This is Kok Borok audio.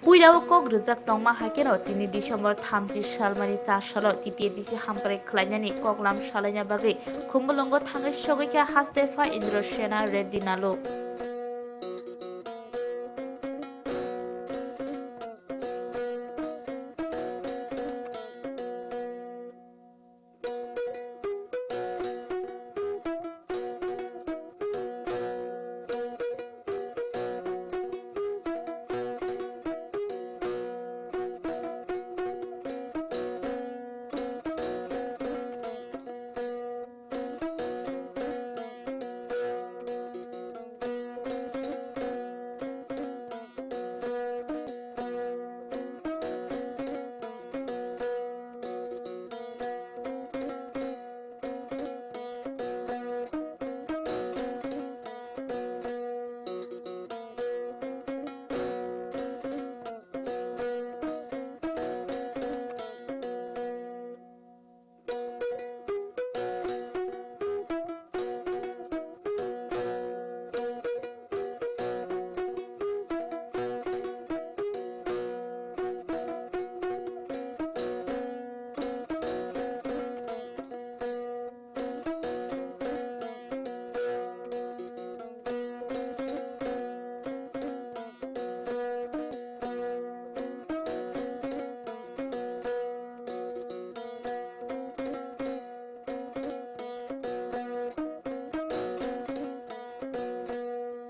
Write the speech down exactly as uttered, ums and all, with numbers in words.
Puila o kok rwjak tongma hai kheno tini December thamchi salmani char salo T T A D C hamkrai khwlainani koklam salaina bagwi Khumulwngo thangwi sogwi kha haste pha Indrasena Reddy Nalu.